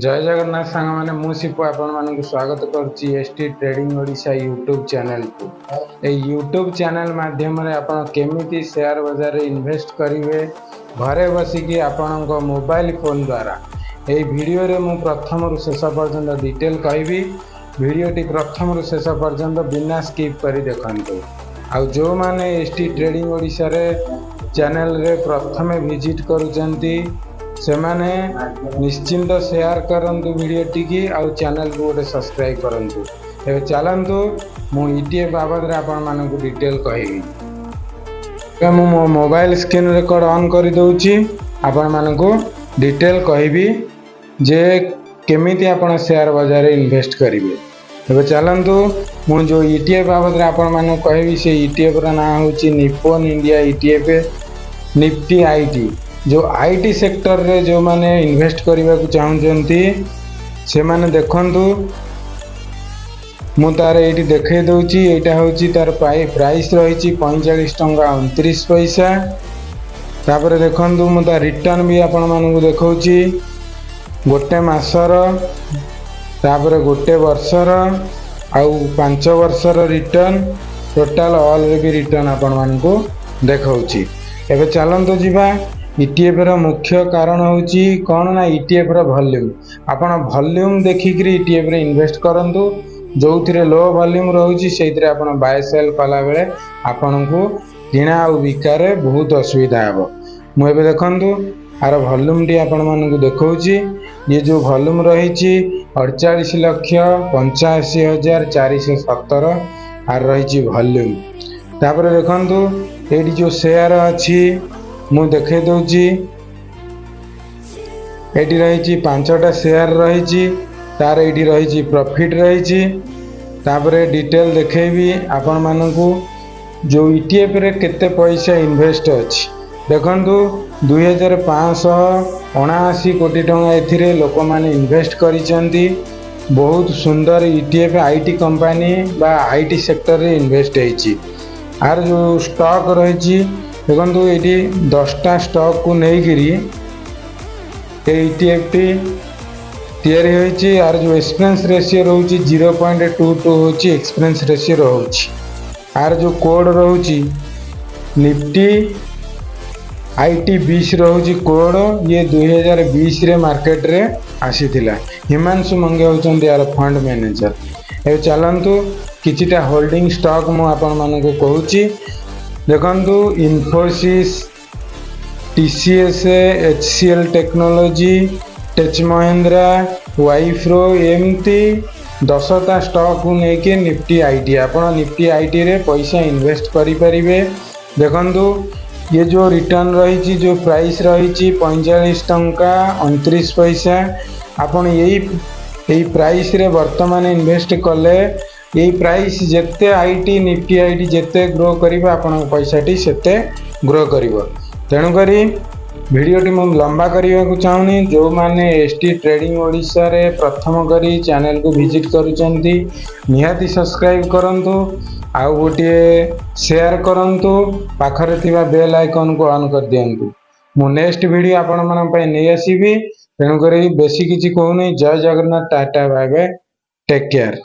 ଜୟ ଜଗନ୍ନାଥ ସାଙ୍ଗମାନେ, ମୁଁ ଶିପୁ ଆପଣମାନଙ୍କୁ ସ୍ୱାଗତ କରୁଛି S T trading Odisha YouTube ଚ୍ୟାନେଲକୁ। ଏଇ ୟୁଟ୍ୟୁବ୍ ଚ୍ୟାନେଲ ମାଧ୍ୟମରେ ଆପଣ କେମିତି ସେୟାର ବଜାରରେ ଇନଭେଷ୍ଟ କରିବେ ଘରେ ବସିକି ଆପଣଙ୍କ ମୋବାଇଲ ଫୋନ୍ ଦ୍ୱାରା, ଏହି ଭିଡ଼ିଓରେ ମୁଁ ପ୍ରଥମରୁ ଶେଷ ପର୍ଯ୍ୟନ୍ତ ଡିଟେଲ୍ କହିବି। ଭିଡ଼ିଓଟି ପ୍ରଥମରୁ ଶେଷ ପର୍ଯ୍ୟନ୍ତ ବିନା ସ୍କିପ୍ କରି ଦେଖନ୍ତୁ। ଆଉ ଯେଉଁମାନେ ଏସ୍ ଟି ଟ୍ରେଡିଂ ଓଡ଼ିଶାରେ ଚ୍ୟାନେଲରେ ପ୍ରଥମେ ଭିଜିଟ୍ କରୁଛନ୍ତି, ସେମାନେ ନିଶ୍ଚିନ୍ତ ସେୟାର କରନ୍ତୁ ଭିଡ଼ିଓଟିକି ଆଉ ଚ୍ୟାନେଲକୁ ଗୋଟେ ସବସ୍କ୍ରାଇବ୍ କରନ୍ତୁ। ଏବେ ଚାଲନ୍ତୁ, ମୁଁ ଇଟିଏଫ୍ ବାବଦରେ ଆପଣମାନଙ୍କୁ ଡିଟେଲ୍ କହିବି। ଏବେ ମୁଁ ମୋ ମୋବାଇଲ ସ୍କ୍ରିନ୍ ରେକର୍ଡ଼ ଅନ୍ କରିଦେଉଛି। ଆପଣମାନଙ୍କୁ ଡିଟେଲ୍ କହିବି ଯେ କେମିତି ଆପଣ ସେୟାର ବଜାରରେ ଇନଭେଷ୍ଟ କରିବେ। ଏବେ ଚାଲନ୍ତୁ, ମୁଁ ଯେଉଁ ଇଟିଏଫ୍ ବାବଦରେ ଆପଣମାନଙ୍କୁ କହିବି, ସେ ଇଟିଏଫ୍ର ନାଁ ହେଉଛି Nippon India ETF Nifty IT. ଯେଉଁ IT ସେକ୍ଟରରେ ଯେଉଁମାନେ ଇନଭେଷ୍ଟ କରିବାକୁ ଚାହୁଁଛନ୍ତି, ସେମାନେ ଦେଖନ୍ତୁ, ମୁଁ ତାର ଏଇଠି ଦେଖାଇ ଦେଉଛି। ଏଇଟା ହେଉଛି ତାର ପ୍ରାଇସ୍ ରହିଛି 45 ଟଙ୍କା 29 ପଇସା। ତାପରେ ଦେଖନ୍ତୁ, ମୁଁ ତା ରିଟର୍ନ ବି ଆପଣମାନଙ୍କୁ ଦେଖାଉଛି, ଗୋଟେ ମାସର, ତାପରେ ଗୋଟେ ବର୍ଷର ଆଉ 5 ବର୍ଷର ରିଟର୍ନ, ଟୋଟାଲ ଅଲ୍ରେ ବି ରିଟର୍ନ ଆପଣମାନଙ୍କୁ ଦେଖାଉଛି। ଏବେ ଚାଲନ୍ତୁ ଯିବା। ଇଟିଏଫ୍ର ମୁଖ୍ୟ କାରଣ ହେଉଛି କ'ଣ ନା ଇଟିଏଫ୍ର ଭଲ୍ୟୁମ୍। ଆପଣ ଭଲ୍ୟୁମ୍ ଦେଖିକିରି ଇଟିଏଫ୍ରେ ଇନଭେଷ୍ଟ କରନ୍ତୁ। ଯେଉଁଥିରେ ଲୋ ଭଲ୍ୟୁମ୍ ରହୁଛି, ସେଇଥିରେ ଆପଣ ବାୟ ସେଲ୍ କଲାବେଳେ ଆପଣଙ୍କୁ କିଣା ଆଉ ବିକାରେ ବହୁତ ଅସୁବିଧା ହେବ। ମୁଁ ଏବେ ଦେଖନ୍ତୁ, ଆର ଭଲ୍ୟୁମ୍ଟି ଆପଣମାନଙ୍କୁ ଦେଖାଉଛି। ଇଏ ଯେଉଁ ଭଲ୍ୟୁମ୍ ରହିଛି, 48,85,417 ଆର ରହିଛି ଭଲ୍ୟୁମ୍। ତାପରେ ଦେଖନ୍ତୁ, ଏଇଠି ଯେଉଁ ସେୟାର ଅଛି, ମୁଁ ଦେଖାଇ ଦେଉଛି। ଏଇଠି ରହିଛି ପାଞ୍ଚଟା ସେୟାର ରହିଛି, ତାର ଏଇଠି ରହିଛି ପ୍ରଫିଟ୍ ରହିଛି। ତାପରେ ଡିଟେଲ୍ ଦେଖେଇବି ଆପଣମାନଙ୍କୁ ଯେଉଁ ଇଟିଏଫ୍ରେ କେତେ ପଇସା ଇନଭେଷ୍ଟ ଅଛି। ଦେଖନ୍ତୁ, 2579 କୋଟି ଟଙ୍କା ଏଥିରେ ଲୋକମାନେ ଇନଭେଷ୍ଟ କରିଛନ୍ତି। ବହୁତ ସୁନ୍ଦର ଇଟିଏଫ୍, IT company ବା IT ସେକ୍ଟରରେ ଇନଭେଷ୍ଟ ହେଇଛି। ଆର ଯେଉଁ ଷ୍ଟକ୍ ରହିଛି, ଦେଖନ୍ତୁ, ଏଇଠି 10ଟା ଷ୍ଟକ୍କୁ ନେଇକିରି ଏ ଇଟିଏଫ୍ଟି ତିଆରି ହୋଇଛି। ଆର ଯେଉଁ ଏକ୍ସପେନ୍ସ ରେସିଓ ରହୁଛି, 0.22 ହେଉଛି ଏକ୍ସପେନ୍ସ ରେସିଓ ରହୁଛି। ଆର ଯେଉଁ କୋଡ଼୍ ରହୁଛି, ନିଫ୍ଟି IT 20 ରହୁଛି କୋଡ଼୍। ଇଏ 2020ରେ ମାର୍କେଟରେ ଆସିଥିଲା। ହିମାଂଶୁ ମଙ୍ଗେ ହେଉଛନ୍ତି ଏହାର ଫଣ୍ଡ ମ୍ୟାନେଜର। ଏବେ ଚାଲନ୍ତୁ, କିଛିଟା ହୋଲ୍ଡିଂ ଷ୍ଟକ୍ ମୁଁ ଆପଣମାନଙ୍କୁ କହୁଛି। ଦେଖନ୍ତୁ, Infosys, TCS, HCL technology, take Mahindra, Wipro, ଏମିତି 10ଟା ଷ୍ଟକ୍କୁ ନେଇକି ନିଫ୍ଟି IT. ଆପଣ ନିଫ୍ଟି ଆଇଟିରେ ପଇସା ଇନଭେଷ୍ଟ କରିପାରିବେ। ଦେଖନ୍ତୁ, ଇଏ ଯେଉଁ ରିଟର୍ନ ରହିଛି, ଯେଉଁ ପ୍ରାଇସ୍ ରହିଛି 45 ଟଙ୍କା 29 ପଇସା, ଆପଣ ଏଇ ପ୍ରାଇସ୍ରେ ବର୍ତ୍ତମାନ ଇନଭେଷ୍ଟ କଲେ, ଏଇ ପ୍ରାଇସ୍ ଯେତେ IT Nifty IT ଯେତେ ଗ୍ରୋ କରିବ, ଆପଣଙ୍କ ପଇସାଟି ସେତେ ଗ୍ରୋ କରିବ। ତେଣୁକରି ଭିଡ଼ିଓଟି ମୁଁ ଲମ୍ବା କରିବାକୁ ଚାହୁଁନି। ଯେଉଁମାନେ ଏସ୍ ଟି ଟ୍ରେଡ଼ିଂ ଓଡ଼ିଶାରେ ପ୍ରଥମ କରି ଚ୍ୟାନେଲକୁ ଭିଜିଟ୍ କରୁଛନ୍ତି, ନିହାତି ସବସ୍କ୍ରାଇବ୍ କରନ୍ତୁ ଆଉ ଗୋଟିଏ ସେୟାର କରନ୍ତୁ। ପାଖରେ ଥିବା ବେଲ୍ ଆଇକନ୍କୁ ଅନ୍ କରିଦିଅନ୍ତୁ। ମୁଁ ନେକ୍ସଟ ଭିଡ଼ିଓ ଆପଣମାନଙ୍କ ପାଇଁ ନେଇ ଆସିବି। ତେଣୁକରି ବେଶୀ କିଛି କହୁନି। ଜୟ Jagannath, tata, bye bye, take care.